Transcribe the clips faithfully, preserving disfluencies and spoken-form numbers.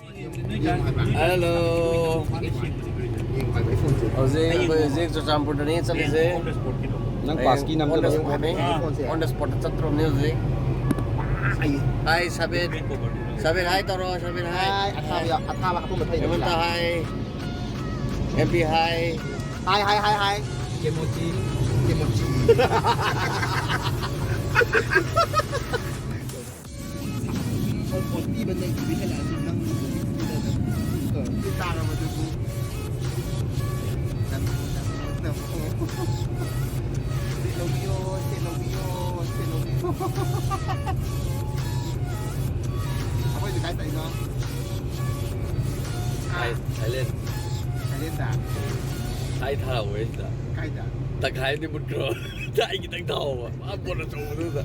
Hello. ꯍꯧꯖꯤꯛ ꯑꯩꯈꯣꯏ ꯍꯧꯖꯤꯛ ꯆꯨꯔꯆꯥꯟꯄꯨꯔꯗꯅꯤ ꯆꯠꯂꯤꯁꯦ꯫ ꯅꯪ ꯄꯥꯁꯀꯤ ꯅꯝꯗꯕ? On the spotꯅꯤ꯫ On the spotꯇ ꯆꯠꯇ꯭ꯔꯣꯕꯅꯤ ꯍꯧꯖꯤꯛ꯫ Hi ꯁꯕꯤꯠ꯫ ꯁꯕꯤꯠ hi ꯇꯧꯔꯣ, ꯁꯕꯤꯠ hi꯫ Hi, ꯑꯊꯥꯕ ꯌꯥꯎ-, ꯑꯊꯥꯕ ꯍꯥꯞꯄ ꯃꯊꯛ ꯍꯦꯃꯟꯇ hi꯫ MP hi꯫ Hi, hi, hi, hi꯫ ꯀꯦꯃꯣꯆꯤ꯫ ꯀꯦꯃꯣꯆꯤ꯫ ꯄꯤꯕ ꯂꯩꯇꯕꯤ ꯍꯦꯜꯂꯛꯑꯁꯨ ꯅꯪ ꯁꯤ ꯇꯥꯔꯕꯗꯨꯕꯨ ꯅꯪ, ꯅꯪ, ꯅꯪ, ꯁꯤ ꯂꯧꯕꯤꯌꯣ, ꯁꯤ ꯂꯧꯕꯤꯌꯣ, ꯁꯤ ꯂꯧꯕꯤꯌꯣ꯫ ꯑꯩꯈꯣꯏꯁꯦ ꯀꯥꯏ ꯆꯠꯂꯤꯅꯣ? ꯊꯥꯏ-, ꯊꯥꯏꯂꯦꯟ꯫ ꯊꯥꯏꯂꯦꯟꯗ? ꯊꯥꯏ ꯊꯥꯔꯛꯑꯣꯏ ꯁꯤꯗ꯫ ꯀꯥꯏꯗ? ꯇꯪꯈꯥꯏ ꯑꯃꯗꯤ ꯃꯨꯠꯈ꯭ꯔꯣ꯫ ꯊꯥꯏꯒꯤ ꯇꯪ ꯊꯥꯎꯕ꯫ ꯃꯥ ꯕꯣꯠ ꯑꯆꯧꯕꯗꯨꯗ꯫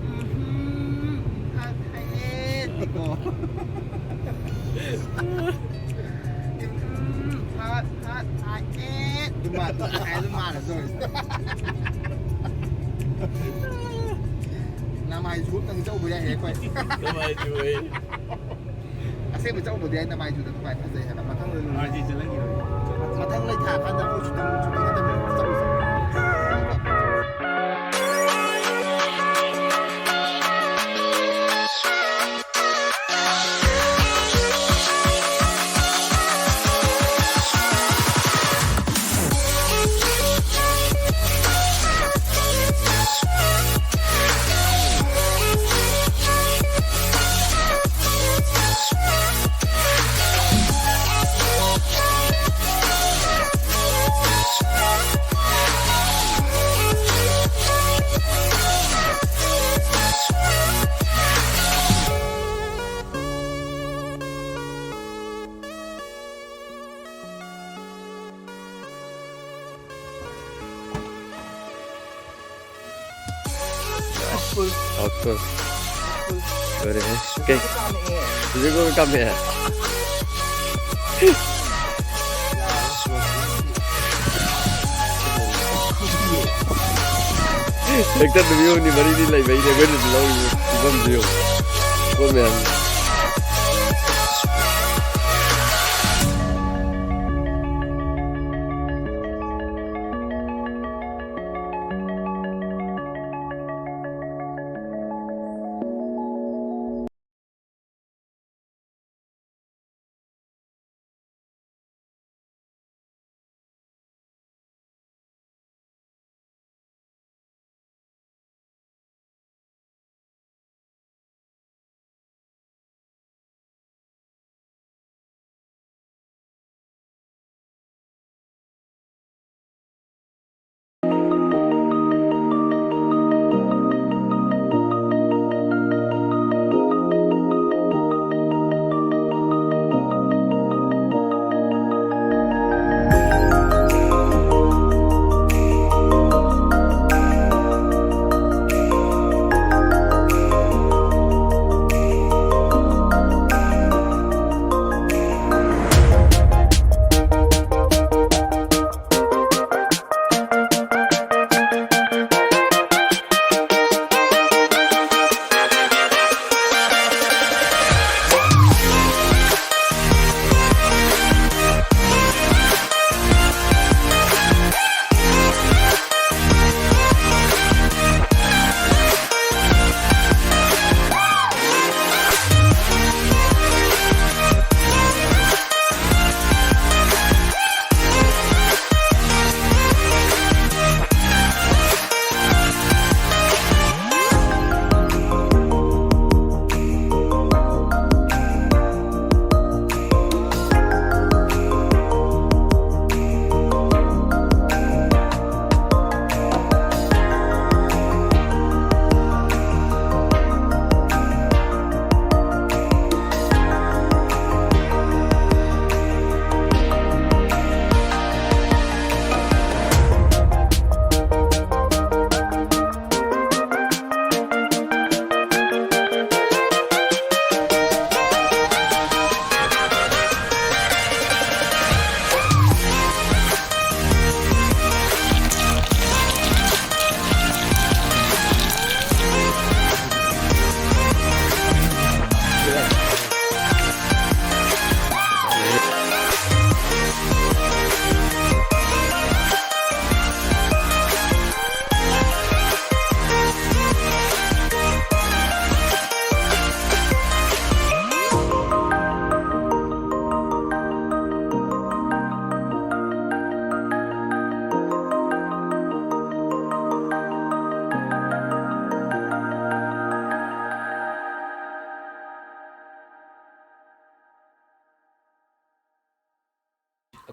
ꯎꯝ, ꯍꯥꯠ ꯍꯥꯏꯌꯦ꯫ ꯀꯣ꯫ ꯎꯝ, ꯍꯥꯠ, ꯍꯥꯠ ꯍꯥꯏꯌꯦ꯫ ꯑꯗꯨ ꯃꯥ-, ꯇꯪꯈꯥꯏ ꯑꯗꯨꯝ ꯃꯥꯜꯂꯦ ꯇꯧꯔꯤꯁꯦ꯫ ꯅꯃꯥꯏꯁꯨ ꯑꯝꯇꯪ ꯆꯧꯕ ꯌꯥꯏꯍꯦ ꯑꯩꯈꯣꯏ꯫ ꯅꯃꯥꯏꯁꯨ ꯑꯩ꯫ ꯑꯁꯦꯡꯕ ꯆꯧꯕꯗꯤ ꯑꯩ ꯅꯃꯥꯏꯁꯨꯗ ꯅꯨꯡꯉꯥꯏ ꯐꯖꯩ ꯍꯥꯏꯕ꯫ ꯃꯊꯪ ꯂꯣꯏ-, ꯃꯊꯪ ꯂꯩ ꯊꯥꯔꯀꯥꯟꯗ ꯑꯩꯈꯣꯏ ꯁꯨꯇꯤꯡ, ꯁꯨꯇꯤꯡ ꯍꯟꯗꯛ ꯆꯠꯂꯨꯁꯦ꯫ Outpost. ꯂꯣꯏꯔꯦꯍꯦ꯫ ꯀꯩ? ꯍꯧꯖꯤꯛ ꯀꯣꯏꯕ ꯀꯥꯝꯃꯛꯑꯦ꯫ ꯍꯦꯛꯇ ꯅꯨꯃꯤꯠ ꯍꯨꯝꯅꯤ ꯃꯔꯤꯅꯤ ꯂꯩꯕꯩꯅꯦ ꯑꯩꯈꯣꯏꯅ ꯂꯧꯔꯤꯕ ꯐꯤꯕꯝꯁꯤ ꯌꯦꯡꯉꯨ꯫ ꯄꯣꯠ ꯃꯌꯥꯝꯁꯦ꯫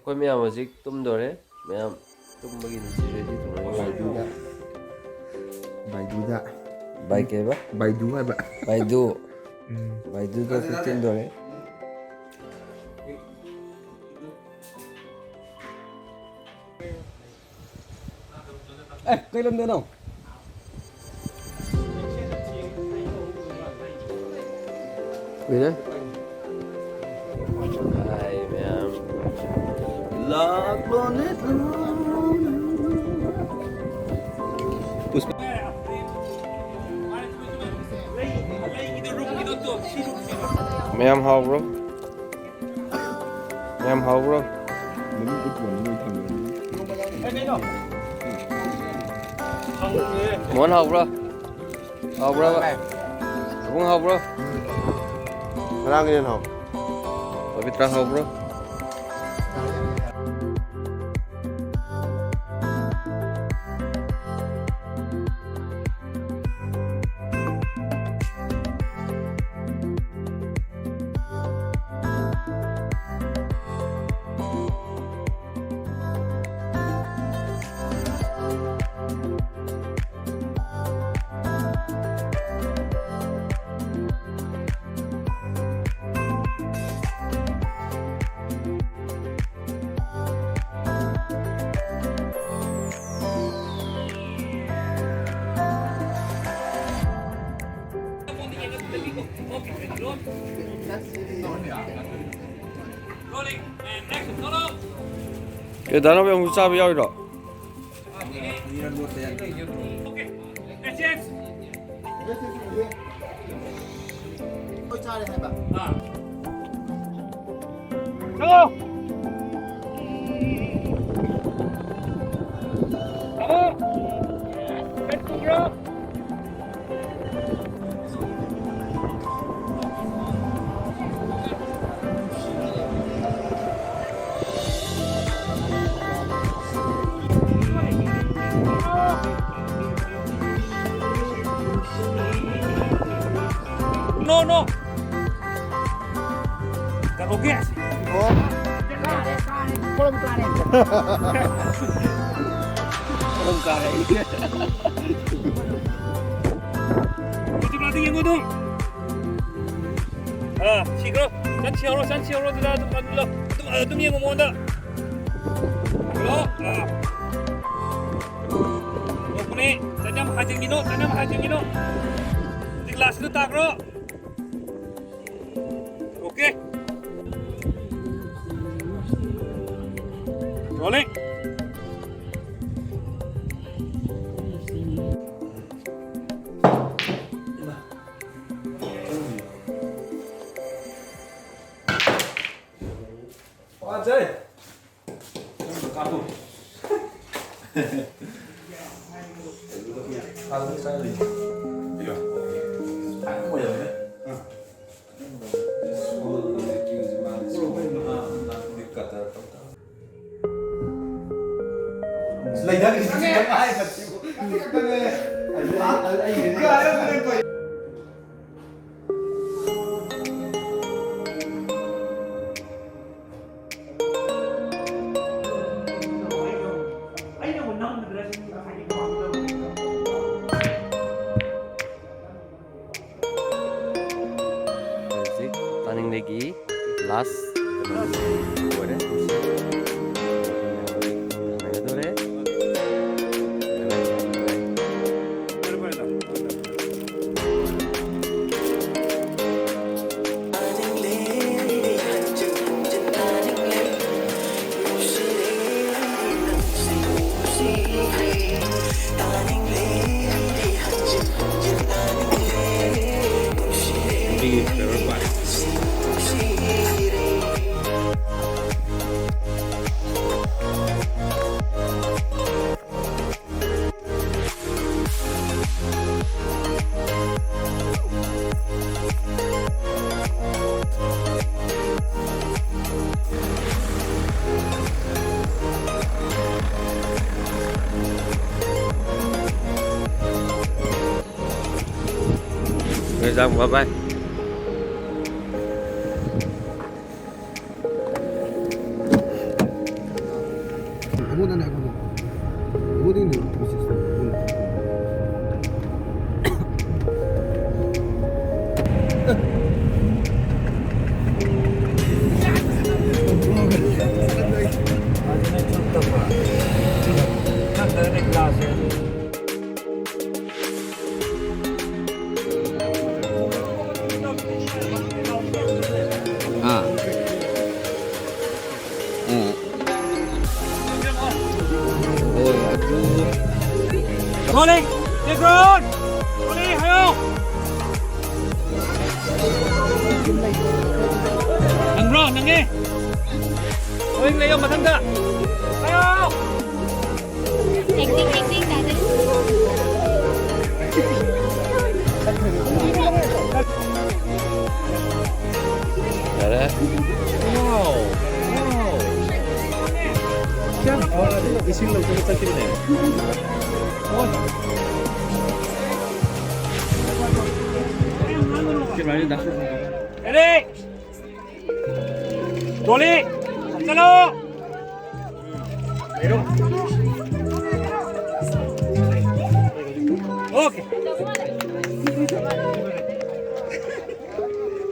ꯑꯩꯈꯣꯏ ꯃꯌꯥꯝ ꯍꯧꯖꯤꯛ ꯇꯨꯝꯗꯣꯔꯦ꯫ ꯃꯌꯥꯝ ꯇꯨꯝꯕꯒꯤ ready ꯇꯧꯔꯦ꯫ ꯕꯥꯏꯗꯨꯗ ꯕꯥꯏꯗꯨꯗ ꯕꯥꯏ ꯀꯩꯕ? ꯕꯥꯏꯗꯨ ꯍꯥꯏꯕ꯫ ꯕꯥꯏꯗꯨ꯫ ꯎꯝ꯫ ꯕꯥꯏꯗꯨꯗ ꯇꯨꯝꯗꯣꯔꯦ꯫ ꯑꯦ, ꯀꯩ ꯂꯝꯗꯩꯅꯣ? ꯎꯏꯅꯦ꯫ ꯍꯥꯏ ꯃꯌꯥꯝ꯫ ꯂꯥꯛꯂꯣꯅꯦ꯫ ꯃꯌꯥꯝ ꯍꯥꯎꯕ꯭ꯔꯣ? ꯃꯌꯥꯝ ꯍꯥꯎꯕ꯭ꯔꯣ? ꯃꯣꯍꯟ ꯍꯥꯎꯕ꯭ꯔꯣ? ꯍꯥꯎꯕ꯭ꯔꯣ? ꯏꯕꯨꯡ ꯍꯥꯎꯕ꯭ꯔꯣ? ꯉꯔꯥꯡꯒꯤꯅ ꯍꯦꯟꯅ ꯍꯥꯎ꯫ ꯄꯕꯤꯇ꯭ꯔ ꯍꯥꯎꯕ꯭ꯔꯣ? ꯀꯩ ꯗꯥ ꯅꯥꯎꯕꯤ ꯑꯃꯨꯛ ꯆꯥꯕ ꯌꯥꯎꯔꯤꯔꯣ? No, no. Te lo que hace. ꯄꯣꯔꯝ ꯀꯥꯔꯦ꯫ ꯄꯣꯔꯝ ꯀꯥꯔꯦ꯫ ꯌꯨꯇ꯭ꯌꯨꯕ ꯂꯥꯛꯇ ꯌꯦꯡꯉꯣ ꯑꯗꯨꯝ꯫ ꯑꯥ, ꯁꯤꯈ꯭ꯔꯣ꯫ ꯆꯟ ꯁꯤꯍꯧꯔꯣ, ꯆꯟ ꯁꯤꯍꯧꯔꯣ, ꯑꯗꯨꯗ ꯑꯗꯨꯝ, ꯑꯗꯨꯝ, ꯑꯗꯨꯝ, ꯑꯗꯨꯝ ꯌꯦꯡꯉꯣ ꯃꯉꯣꯟꯗ꯫ ꯍꯜꯂꯣ? ꯑꯥ꯫ ꯇꯧꯕꯅꯦ꯫ ꯆꯟ ꯌꯥꯝ ꯍꯥꯏꯖꯤꯟꯈꯤꯅꯣ, ꯆꯟ ꯌꯥꯝ ꯍꯥꯏꯖꯤꯟꯈꯤꯅꯣ꯫ ꯍꯧꯖꯤꯛ ꯂꯥꯁꯇ ꯇꯥꯈ꯭ꯔꯣ꯫ ꯑꯣꯀꯦ꯫ ꯔꯣꯂꯤꯡ꯫ ꯐꯖꯩ꯫ ꯀꯥꯞꯄꯨ꯫ ꯀꯥꯞꯄꯨ ꯆꯪꯉꯛꯏ꯫ ꯏꯌꯣ꯫ ꯑꯥ꯫ ꯂꯩꯅꯈ꯭ꯔꯤꯁꯤ ꯈꯤꯇꯪ ꯍꯥꯏꯕꯅꯦ꯫ ꯍꯧꯖꯤꯛ ꯇꯥꯅꯤꯡꯂꯩꯒꯤ ꯂꯥꯁ ꯀꯩꯅꯣꯁꯦ ꯂꯣꯏꯔꯦ꯫ ꯂꯣꯏꯒꯗꯧꯔꯦ꯫ Welcome, bye bye. ꯑꯥ꯫ ꯎꯝ꯫ ꯍꯣꯏ, ꯑꯗꯨ꯫ ꯔꯣꯂꯤꯡ! ꯕꯦꯛꯒ꯭ꯔꯥꯎꯟ! ꯔꯣꯂꯤꯡ ꯍꯥꯏꯌꯣ! ꯅꯪꯕ꯭ꯔꯣ? ꯅꯪꯉꯦ! ꯔꯣꯂꯤꯡ ꯂꯩꯌꯣ ꯃꯊꯪꯗ! ꯍꯥꯏꯌꯣ! Acting, acting ꯇꯥꯗꯦ꯫ ꯌꯥꯔꯦ꯫ Wow, wow. ꯏꯁꯤꯡ ꯂꯧꯗꯅ ꯆꯠꯈꯤꯕꯅꯦ꯫ Ready? ꯇꯣꯂꯤ, ꯆꯠꯂꯣ꯫ ꯑꯣꯀꯦ꯫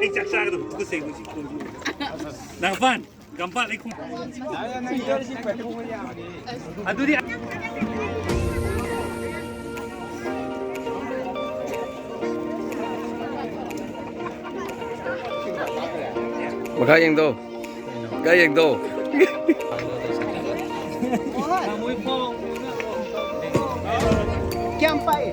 ꯑꯩ ꯆꯥꯛ ꯆꯥꯒꯗꯕ ꯇꯨꯀꯠꯆꯩ ꯍꯧꯖꯤꯛ꯫ ꯅꯥꯒꯥꯄꯥꯟ, ꯒꯝꯄꯥ ꯂꯩꯈꯣꯝ꯫ ꯑꯗꯨꯗꯤ ꯃꯈꯥ ꯌꯦꯡꯗꯣ꯫ ꯃꯈꯥ ꯌꯦꯡꯗꯣ꯫ ꯀꯌꯥꯝ ꯄꯥꯛꯏ?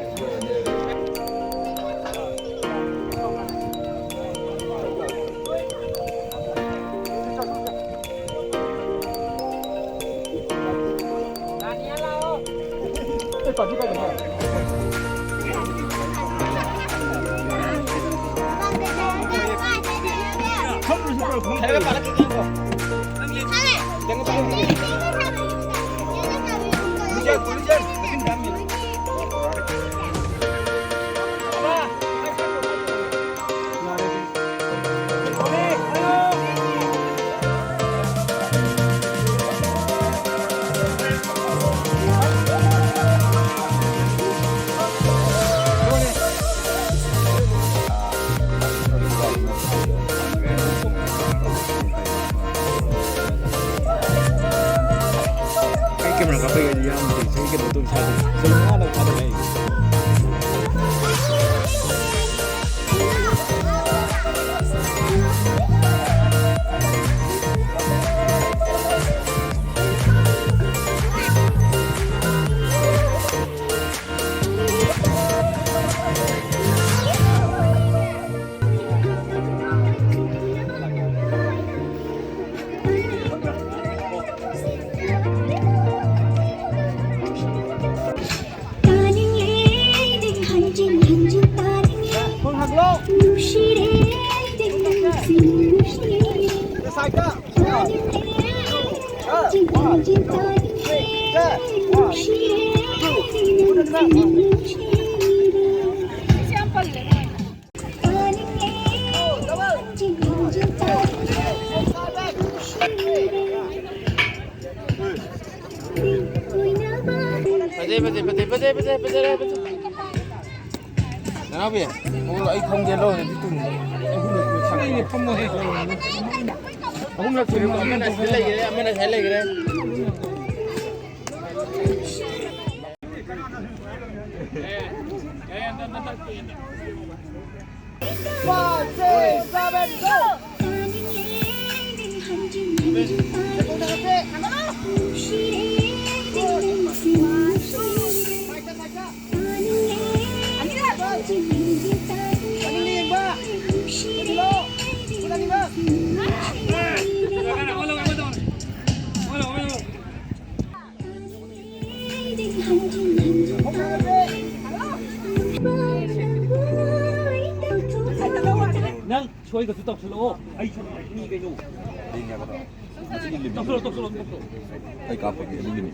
ꯆꯍꯤ ꯀꯩꯅꯣ ꯇꯧ ꯁꯥꯗꯣꯏ꯫ ꯆꯍꯤ ꯃꯉꯥꯗ ꯊꯥꯗꯣꯏ ꯍꯥꯏ꯫ ꯇꯥꯅꯤꯡꯂꯦ ꯅꯪ ꯍꯟꯖꯤꯟ ꯍꯟꯖꯤꯟ ꯇꯥꯅꯤꯡꯂꯦ꯫ ꯅꯨꯡꯁꯤꯔꯦ ꯅꯪ ꯅꯨꯡꯁꯤ ꯅꯨꯡꯁꯤꯔꯦ꯫ ꯇꯥꯅꯤꯡꯂꯦ ꯍꯟꯖꯤꯟ ꯍꯟꯖꯤꯟ ꯇꯥꯅꯤꯡꯂꯦ꯫ ꯅꯨꯡꯁꯤꯔꯦ ꯅꯪ ꯅꯨꯡꯁꯤ ꯅꯨꯡꯁꯤꯔꯦ꯫ ꯐꯖꯩ, ꯐꯖꯩ, ꯐꯖꯩ, ꯐꯖꯩ, ꯐꯖꯩ, ꯐꯖꯔꯦ, ꯐꯖꯩ꯫ ꯅꯅꯥꯎꯕꯤ, ꯑꯣ, ꯑꯩ ꯐꯝꯒꯦ ꯂꯧꯔꯦ, ꯑꯗꯨ ꯇꯨꯡꯗ꯫ ꯑꯩꯅ ꯐꯝꯃꯣꯍꯦ꯫ ꯑꯍꯨꯝꯂꯛ ꯁꯨꯔꯦ, ꯑꯃꯅ ꯁꯤꯗ ꯂꯩꯈ꯭ꯔꯦ, ꯑꯃꯅ ꯁꯤꯗ ꯂꯩꯈ꯭ꯔꯦ꯫ Five, six, seven, go! ꯅꯪ ꯁꯣꯏꯒꯁꯨ ꯇꯧꯁꯜꯂꯛꯑꯣ꯫ ꯑꯩꯁꯨ ꯃꯤ ꯀꯩꯅꯣ꯫ ꯇꯧꯁꯜꯂꯣ, ꯇꯧꯁꯜꯂꯣ, ꯇꯧꯁꯜꯂꯣ꯫ ꯑꯩ ꯀꯥꯞꯄꯒꯦ ꯑꯗꯨꯒꯤꯅꯤ꯫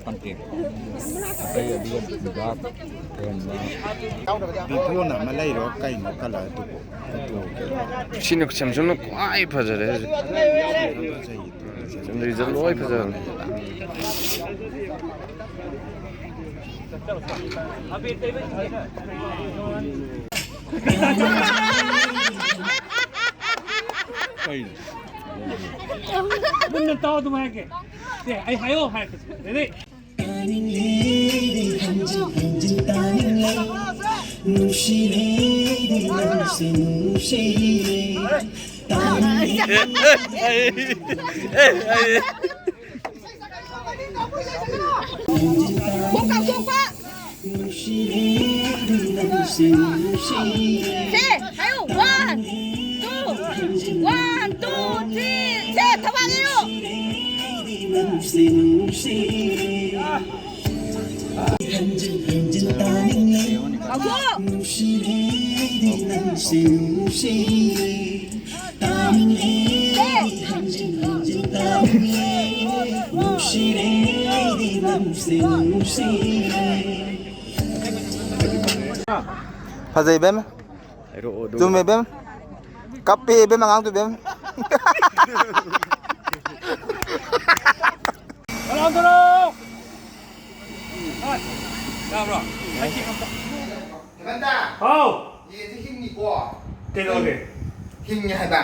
ꯀꯟꯇꯦꯛ꯫ ꯑꯇꯩ ꯑꯗꯨꯒ ꯍꯤꯗꯥꯛ ꯀꯩꯒꯨꯝꯕ꯫ ꯕꯤꯕꯣꯅ ꯑꯃ ꯂꯩꯔꯣ, ꯀꯩꯅꯣ ꯀꯂꯔꯗꯨꯕꯨ? ꯁꯤꯅ ꯁꯦꯝꯁꯨꯡꯅ ꯈ꯭ꯋꯥꯏ ꯐꯖꯔꯦ ꯍꯧꯖꯤꯛ꯫ ꯔꯤꯖꯜ ꯂꯣꯏ ꯐꯖꯔꯦ꯫ ꯀꯩꯅꯣ? ꯃꯨꯟꯅ ꯇꯥꯎ ꯑꯗꯨꯝ ꯍꯥꯏꯔꯛꯀꯦ꯫ ꯁꯦ, ꯑꯩ ꯍꯥꯏꯌꯣ ꯍꯥꯏꯔꯛꯀꯦ꯫ Ready? ꯇꯥꯅꯤꯡꯂꯦ, ꯍꯟꯖꯤꯟ ꯍꯟꯖꯤꯟ ꯇꯥꯅꯤꯡꯂꯦ꯫ ꯅꯨꯡꯁꯤꯔꯦ, ꯅꯪꯁꯦ ꯅꯨꯡꯁꯤꯔꯦ꯫ ꯇꯥꯅꯤꯡꯂꯦ꯫ ꯈꯣꯡ ꯀꯥꯎꯊꯣꯛꯄ꯫ ꯅꯨꯡꯁꯤꯔꯦ, ꯅꯪꯁꯦ ꯅꯨꯡꯁꯤꯔꯦ꯫ ꯁꯦ, ꯍꯥꯏꯌꯨ꯫ One, two, one, two, three. ꯁꯦ, ꯊꯕꯥꯛ ꯌꯩꯌꯨ꯫ ꯀꯥꯎꯊꯣꯛ꯫ ꯁꯦ꯫ ꯐꯖꯩ ꯏꯕꯦꯝꯃ꯫ ꯍꯥꯏꯔꯛꯑꯣ ꯑꯗꯨꯒ꯫ ꯆꯨꯝꯃꯦ ꯏꯕꯦꯝꯃ꯫ ꯀꯞꯄꯦ ꯏꯕꯦꯝꯃ ꯑꯉꯥꯡꯗꯣ ꯏꯕꯦꯝꯃ꯫ ꯁꯂꯥꯝ ꯇꯧꯔꯣ! ꯍꯣꯏ, ꯌꯥꯕ꯭ꯔꯣ? ꯍꯦꯃꯟꯇ! ꯍꯥꯎ! ꯌꯦꯟꯁꯦ ꯍꯤꯡꯉꯤꯀꯣ? ꯀꯩꯗꯧꯔꯒꯦ? ꯍꯤꯡꯉꯤ ꯍꯥꯏꯕ꯫